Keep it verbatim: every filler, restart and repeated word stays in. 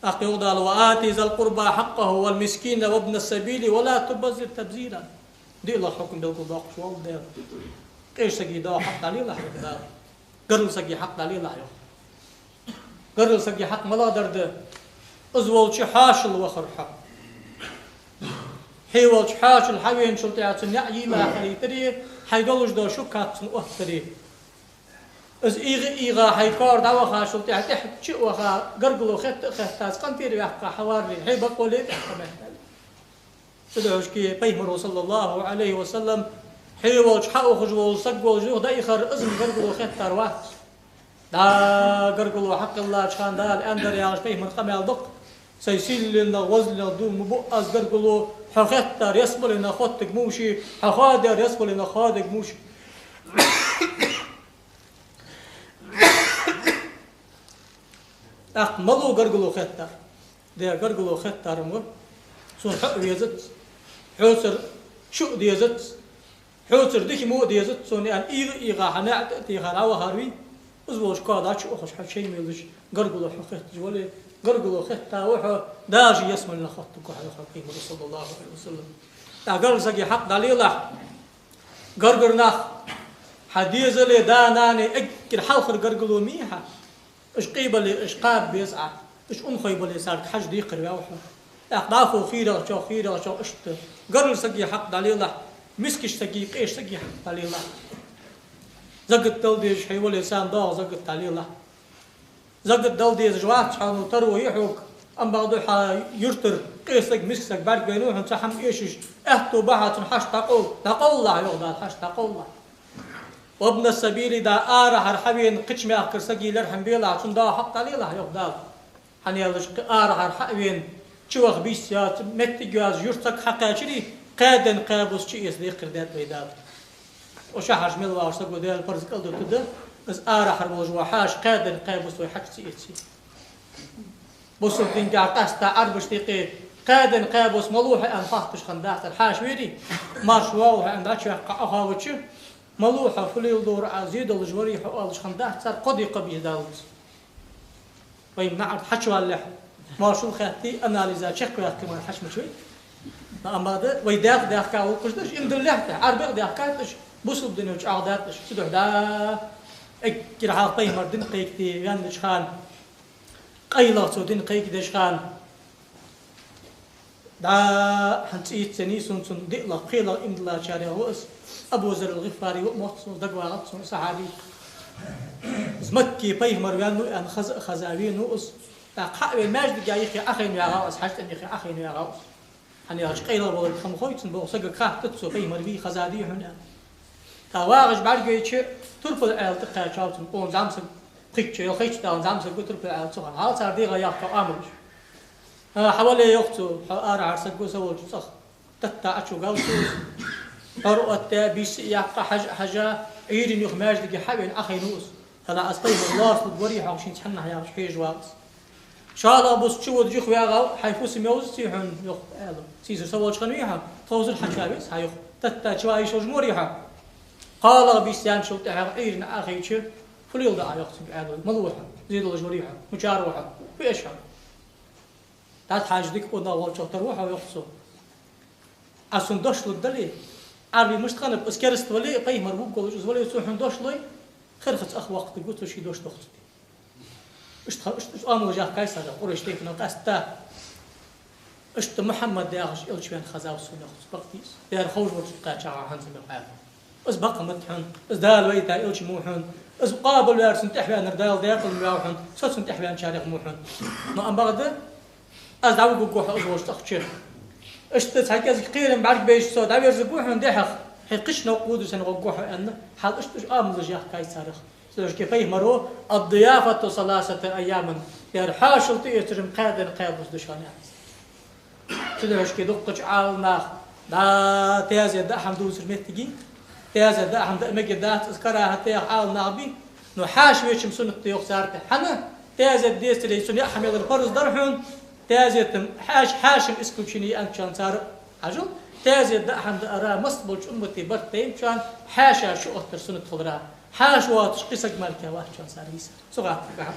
ТӀаккха йоах Дала: «وآت ذا القربى حقه والمسكين وابن السبيل ولا تبذر تبذيرا». ДиълагӀа хьукам белгалдоаккхаш вола Даьла. Къеча сага доагӀа хьакъ дӀалелахь, йоах Дала. Гаргара сага хьакъ дӀалелахь, йоах. Гаргара сага хьакъ малагӀдар да? Из волча хьоашалгӀа вахар хьо. Хье волча хьоашалгӀа хьавеначул тӀехьагӀа цун яа йийлахь хилийтари, хьай долаш дола шуга кхаччалца оттари. Из ийгӀа-ийгӀа хьай коара дӀавахачул тӀехьагӀа тӀехьа чу а ваха, гаргало хетта а хетта, цу къинтӀера ваьккха хьаварри, хье бакъвале а тӀехьа ма хӀаьта. Цудухьа пайхамаро, صلى الله عليه وسلم, хье волча хьаухаш вола саг волча юха дӀаихар, из-м гаргало хеттар вац. ДӀа гаргало хьакхеллача хана Дала аьннадар яхаш пайхамара къамаьл да-кх: «Сай сийленах, везанах дув ма буъ аз гаргало, хьо хеттар ялсмаленах хоттаргвоацаш, хьо хоадар ялсмаленах хоадергвоацаш». ТӀаккха малув гаргало хеттар? Дера, гаргало хеттар-м ва: «Сона хьо а везац, хьоцара шу а дезац, хьоцара дика мо а дезац сона», — аьнна, ийгӀа-ийгӀа хьа наӀа тӀа а теха дӀавахар вий, из волча коа дӀачуухаш хьо чай мелаш, гаргало хьо хетташ вале, гаргало хетта ва хьо, даже ялсмаленах хоттаргва хьо, йоах пайхамаро, صلى الله عليه وسلم. ТӀаккха гаргара сага хьакъ дӀалелахь. Гаргара нах, хьа дезалеи да-нанеи эггара хьалхара гаргало ма йий хьа. Уж къе бале, уж кхаба беза Ӏа, уж унахой бале, царга хьажа декхарийла ва хьо. ТӀаккха дӀахо хийрагӀчох, хийрагӀчох иштта. Гаргара сага хьакъ дӀалелахь, мискача сага, къеча сага хьакъ дӀалелахь. Закат дала дезаш хьо вале, царна доагӀа закат дӀалелахь. Закат дала дезаш вац хьо, ну, таро я хьога, амма бакъда хьа юртара къе саг, миска саг бӀаргавайнав хьона цхьа хӀама эшаш, аьттув ба хьа цунна, хьашт дӀакъовла, дӀакъовлалахь, йоах Дала, хьашт дӀакъовлалахь. «وابن السبيل», да арахьара хьавена кхыча мехкара сага лерхӀам белахь, цунна доагӀа хьакъ дӀалелахь, йоах Дала. ХӀана аьлча кхы арахьара хьа а вена, чуваха бийса йоаца, моттиг йоаца юрта саг хьакхаьчари, кхаь ден кхаь бус чуэца декхар даьд вай Дала. Укх шахьарча мел вагӀача саго Даьла парз кӀалдутаргда, из арахьара волаш вола хьаьша кхаь ден кхаь бус вай хьачу ца эций. Бусалба динагахьа къаьстта Ӏарбашта юкъе кхаь ден кхаь бус малув хьо аьнна хоатташ хиннадац цар. Хьаьша вийрий, маьрша воагӀа хьо аьнна дӀачуваьккха Ӏохоавича, малув хьо, фу леладора Ӏа, зе долаш варий хьо оалаш хиннадац цар, кхо ди кхаъ бийса даллалца. Вай наӀарга хьачувалалехь, моаршал хаьттий, анализа чакхваьккхий мара хьачу ма чу вай. Амма да, вай даьх-даьхка гӀулакхаш да уж, иман диллалехь а, Ӏарбех даьхкад уж, бусалба дино чӀоагӀдаьд уж. Цудухьа да, эггара хьалха пайхамар дин кхайкаде ваьннача хана, къайлагӀа цо дин кхайкадеча хана, дӀа хӀанз цӀи йицъеннай сона цун, диълагӀа, пхелагӀа иман диллачарех ва из, Абу Зарр ал-ГӀифари ва, мотт сона дагавагӀац сона, сахьаби. Из Макке пайхамар ваьннав аьнна хеза а хеза венав из. ТӀаккха хьа а вена, маьждига юхе Ӏохайна вагӀав из, хьажа тӀа юхе Ӏохайна вагӀав из. ХӀана аьлча къайлагӀа валар хам хой цунна, боху, сага хаттац цо, пайхамар вий, хезадий хьона аьнна. ТӀаккха вагӀаш бӀаргавайча, турпала Ӏаьла тӀакхаьчав цунна, къона зӀамсаг, пхийтта шу, ялхайтта шу далан зӀамсаг ва турпала Ӏаьла цу хана. Хьал цар дегӀа яхка Ӏамалаш. А, хьавале, йоах цо, хьо арахьара саг ва, са волча цӀагӀа тӀатта ӀачувоагӀа цо из. ХӀара отта, бийса а яьккха, хьажа а хьажа, Ӏуйрийна юха маьждиге хьа а вена Ӏохайнав из. ХӀана, аз пайхамар лоацлургварий хьога шийна цхьаннахьа, яхаш хьежа вагӀа из. ШоллагӀа бус чувода юхаваьгӀав, хьай фусам йовзаций хьона, йоах, аьлар. Сийсара са волча хана вий хьо, тховсара хьачувена веза хьо, йоах. ТӀатта чуваийша волаш ма варий хьо. КхоалагӀа бийса яьнначул тӀехьагӀа Ӏуйрийна Ӏохайча, фу леладу Ӏа, йоах цунга, аьлар. Малув хьо, зе долаш варий хьо, мичара ва хьо, фу эш хьо? ДӀатӀахьажа дика къонах волчох тара ва хьо, йоах цо. Ӏа сона дош лургдале, Ӏарбий мишта хиннаб, из кераста вале а, пайхамар вувргволаш из вале а, цо хьона дош лой, херхаца ах воккхийтаргва цо, ший дош дохцу те. Иштта, иштта, иштта оамалаш яхкай цар, Къурайш тайпанах къаьстта. Иштта Мухьаммад яхаш элча ваьнна хезав сона, йоах цо, бакъдийца. Дера ховш волча кхаьчагӀа хӀанз мел хьаьна. Из бакъ ма да хьона, из Дала вайта элча ма ва хьона, из къоабалваьр, цунна тӀехьаваьннар Дала декъала ма ваьв хьона, со цунна тӀехьаваьнначарех ма ва хьона. Но амма бакъда, аз дӀавугаргва хьо из волча цӀагӀа чу. Иштта цхьа кӀезига кхерам бӀаргабайча со дӀаверзаргва хьона дехьа, хье кхыча новкъа вода санна гӀоргва хьо аьнна, хьал иштта уж оамалаш яхкай цар. Цудухьа пайхамаро: «الضيافة ثلاثة أيام», яхар, хьоашал тӀаэцар-м кхаь ден кхаь бус да шоана, аьнна. Цудухьа дуккхача Ӏаламнаха, да, таьзета даа хӀама дувцар моттиг я, таьзета даа хӀама даа мегаш дац, из карахӀат да яхаш Ӏаламнах бий, но хьаьша веча-м суннат да, йоах цар тӀа. ХӀана? Таьзет децаре цунна яа хӀама ялар парз дар хьона, таьзета-м хьаьш-, хьаьша-м исключение я аьнначоа цар хьажал, таьзета даа хӀама даар масса болча уммата барт тайначоа хьаьша чуоттар суннат хилара, хьаьша воацаш кхы саг мара вац аьнна цар вийсар. Цу гӀаттамехь